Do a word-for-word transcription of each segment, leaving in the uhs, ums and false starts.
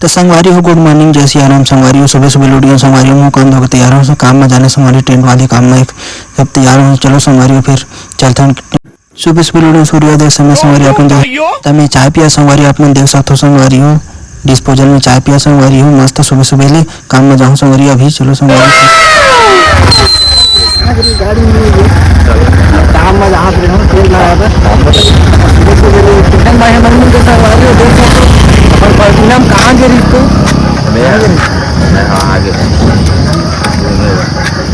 तो संगवारी हो, good morning, जय सिया राम संगवारी हो। सुबह सुबह लौट गए संगवारी हो, मुंह कान धो के तैयार हो, काम में जाने संगवारी, टेंट वाले काम में सब तैयार हो। चलो संगवारी हो, फिर चलथन। सुबह सुबह लौट गए सूर्योदय समय संगवारी, अपन देख, तब में चाय पिया संगवारी, आप मन देख सकथो संगवारी हो, डिस्पोजल में चाय पिया संगवारी हो, मस्त सुबह सुबह ले काम में जाहूं संगवारी। अभी चलो संगवारी। कहाँ गिरी गाड़ी में ये? काम में जहाँ पे हम तेल लगाए बर। देखो, देखो, कितने भाई हमारे मिलते संगवारी हो, देख सकते हो। अपन Fortuner में कहाँ गिरी तो? भैया, कहाँ गिरी? मैं हाँ, आगे।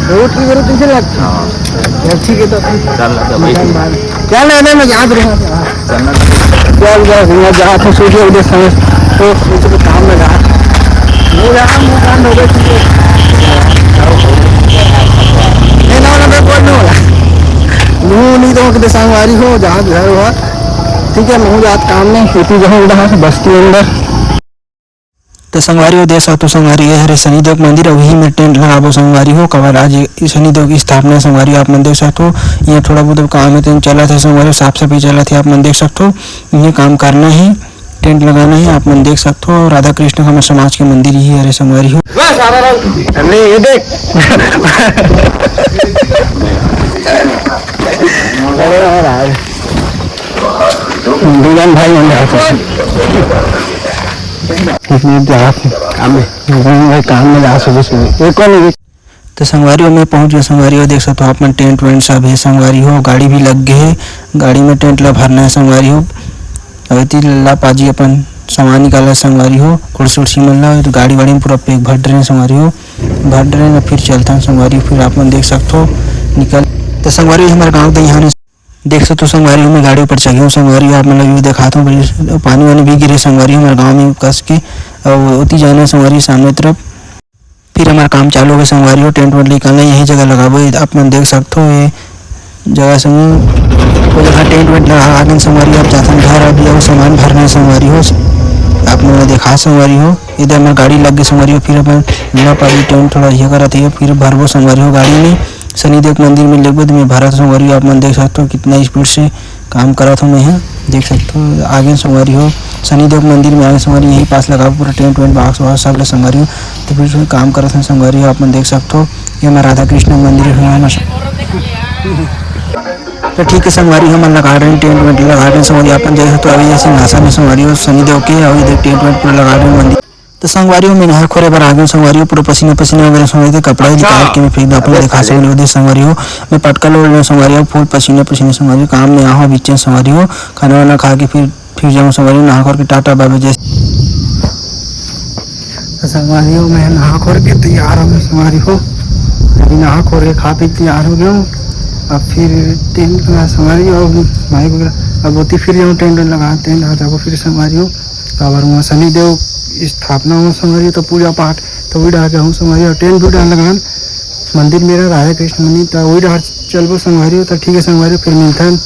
रोड की जरूरत नहीं लगती। हाँ। चल, ठीक है, तो फिर चल, चल, भाई। चल, चल, मैं यहाँ पे रहूँगा। चलना। क्या हुआ, हुआ, जहाँ था, सोच लिया, उधर समझ, तो सोच के काम लगा। वो यहाँ मुँह बंद हो गए, ठीक है। नहीं, ना, ना, कोई नहीं होला। मुँह नहीं तो कितने संगवारी हो, जहाँ घर हुआ, ठीक है, मुँह जात काम में, खेती जहाँ उड़ा है, बस्ती अंदर। तो संगवारी हो, देख सकथो संगवारी, ये हरे शनिदेव के मंदिर, अउ इही में टेंट लगाबो संगवारी हो। काबर आज ये शनिदेव की स्थापना हे संगवारी, आप मन देख सकथो। ये थोड़ा बहुत काम हे, तेन चलत हे संगवारी, साफ सफाई चलत हे, आप मन देख सकथो। ये काम करना हे, टेंट लगाना हे, आप मन देख सकथो। राधा कृष्ण का हमर समाज के मंदिर ही हरे संगवारी हो। अरे ये देख। अरे यार, आज दुल्हन भाई मन जात हे। इसलिए जा, काम में, भाई काम में जा सुबह सुबह। ये कौन है? तो संगवारी हो, मैं पहुंच गया संगवारी हो, देख सकथो आप मन टेंट वेंट सब हे संगवारी हो, गाड़ी भी लग गए हे, गाड़ी में टेंट ला भरना हे संगवारी हो। अउ एती लल्ला पाजी अपन सामान निकाला संगवारी हो, कुर्सी उर्सी मन ला, तो गाड़ी वाड़ी में पूरा पैक भर डरे संगवारी हो, भर डरे ना, फिर चलथन संगवारी हो, फिर आप मन देख सकथो निकल। तो संगवारी हो, हमारे गाँव के यहाँ देख सकथो संगवारी हो, मैं गाड़ी ऊपर चढ़े हूँ संगवारी हो, आप मन ला view दिखात हूँ, बड़ी पानी वानी भी गिरे संगवारी हो, हमारे गाँव में कस के, अउ ओती जाना संगवारी सामने तरफ। फिर हमारा काम चालू हो गया संगवारी हो, टेंट वेंट निकालना, यही जगह लगाबो, ये आप मन देख सकथो, ये जगह संग वो जगह टेंट वेंट लगा आ गए संगवारी हो, आप जाथन घर, अभी अउ सामान भरना हे संगवारी हो, आप मन ला देखा संगवारी हो, इधर हमार गाड़ी लग गई संगवारी हो, फिर अपन नवा पारी टेंट थोड़ा ये करत हे, फिर भरबो संगवारी हो गाड़ी में, शनिदेव के मंदिर में लेगबो, तो मैं भरत संगवारी हो, आप मन देख सकथो कितना स्पीड से काम करत हो मैं ह, देख सकथो। आगे संगवारी हो, शनिदेव मंदिर में आगे संगवारी, यही पास लगा पूरा टेंट वेंट, बॉक्स वॉक्स सब ले संगवारी हो। तो फिर उसमें काम करत हे संगवारी हो, आप मन देख सकथो। ये हमारा राधा कृष्ण मंदिर है, हमारा। तो ठीक है संगवारी, हमन लगा रहे हैं टेंट वेंट, लगा रहे हैं संगवारी, आप मन देख सकथो। अभी ये सिंहासन है संगवारी हो, शनिदेव के, अभी देख टेंट वेंट पूरा लगा रहे हैं मंदिर। तो संगवारी हो, मैं नहा खोरे बर आ गया संगवारी हो, पूरा पसीना पसीना हो गया संगवारी हो, कपड़ा ही निकाल के मैं फेंक दूँ, आप मन ला देखा सको संगवारी हो। मैं पटका लोड़ लेना संगवारी हो, फुल पसीना पसीना संगवारी हो, काम में आहो बीच में संगवारी हो, खाना वाना खा के फिर, फिर जाऊँ संगवारी हो, नहा खोर के टाटा बाय बाय जय। तो संगवारी हो, मैं नहा खोर के तैयार हो गया संगवारी हो, अभी नहा खोर के खा पी के तैयार हो गया हूँ। अब फिर टेंट लगा संगवारी हो, अब माइक वगैरह, अब ओती फिर जाऊँ टेंट लगा, टेंट लगा जाबो फिर संगवारी हो। काबर हुआ शनिदेव स्थापना हुआ संगवारी हो, तो पूजा पाठ तो वही डाल के हूँ संगवारी हो, टेंट भी डाल लगान। मंदिर मेरा राधा कृष्ण मंदिर, तो वही डाल चलबो संगवारी हो। तो ठीक है संगवारी हो, फिर मिलथन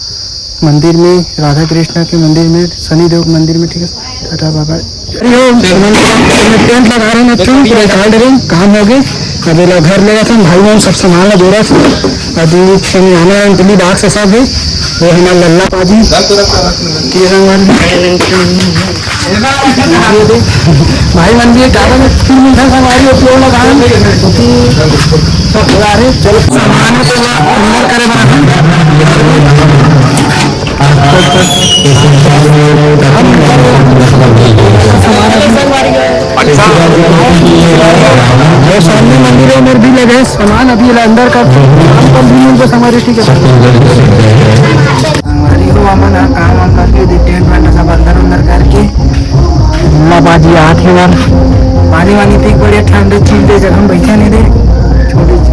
मंदिर में, राधा कृष्ण के मंदिर में, शनिदेव के मंदिर में, ठीक है। टाटा बाय बाय। अरे हो, मैं टेंट लगा रहे हैं, तुम पूरा निकाल रहे हैं, काम हो गए। अब एला घर ले जाथन, भाई बहन सब सामान ला जोड़त। अभी समियाना अंजलि बॉक्स सब है, वो हमारा लल्ला पाजी। ये रंग वाली। भाई मन भी टाटा में फिर मिलता संगवारी हो, पेड़ लगा रहे। सब लगा रहे, चलो सामान को अंदर करे बना। अच्छा। वो सामने मंदिर है, उधर भी लगे हैं। सामान अभी अंदर का काम कर भी उनको संगवारी, ठीक है। संगवारी हो, हमन ह काम वाम करके दे, टेंट वेंट सब अंदर उंदर करके। अम्मा बाजी आत हे यार। पानी वानी पी के बढ़िया ठंडे चिल दे जगह में बैठा नहीं दे। छोटी सी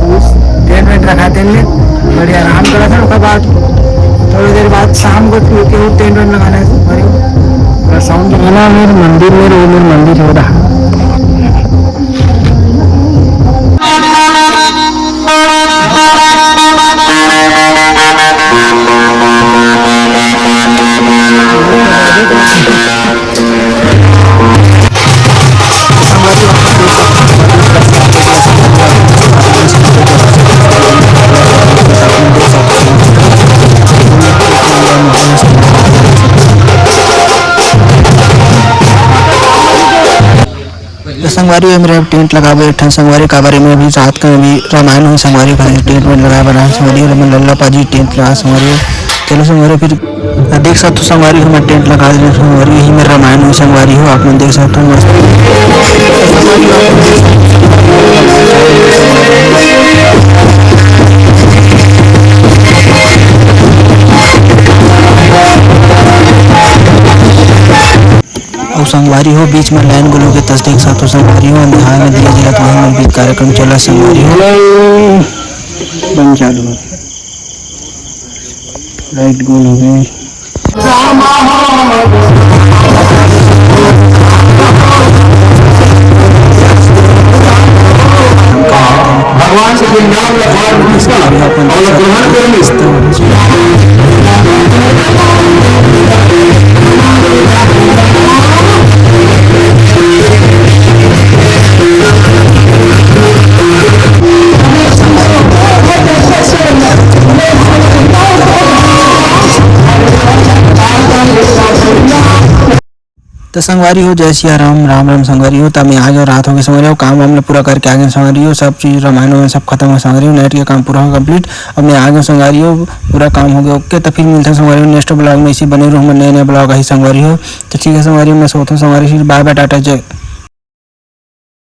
टेंट वेंट रखा थे हमने, बढ़िया आराम करा था। उसके बाद थोड़ी देर बाद शाम को फिर के वो टेंट वेंट लगाना है। और साउंड लगाना मेरे मंदिर में, वो मेरे मंदिर हो रहा। तो संगवारी हो, मेरा टेंट लगावे एक ठन संगवारी, काबर एमे अभी रात का अभी रामायण होही संगवारी हो, टेंट वेंट लगाए बर आए संगवारी हो, एमे लल्ला पाजी टेंट लगा संगवारी हो। चलो संगवारी हो, फिर देख सकत हो संगवारी हो, मैं टेंट लगा दे संगवारी हो, यही मेरा रामायण होही संगवारी हो, आप मन देख सकत हो मस्त। अउ संगवारी हो, बीच में लाइन गुलू के तस देख सकत हो संगवारी हो, अंधियार में दिया जलत वही में बीच कार्यक्रम चला संगवारी हो। बन चालू हो। लाइट गुल हो गई। भगवान से कोई नाम लखवार पूछा और ग्रहण कर ली। त संगवारी हो, जय सिया राम, राम राम संगवारी हो। त मैं आ गयो, रात हो गए संगवारी हो, काम वाम ल पूरा करके आ गए संगवारी हो, सब चीज रामायण वामायण सब खत्म हो संगवारी हो, नाइट के काम पूरा हो कंप्लीट। अब मैं आ गयो संगवारी हो, पूरा काम हो गया ओके। त फिर मिलते हैं संगवारी हो नेक्स्ट ब्लॉग में, इसी बने रहो, हमर नए नए ब्लॉग आई संगवारी हो। तो ठीक है संगवारी हो, मैं सोता हूँ संगवारी हो, फिर बाय बाय, टाटा, जय।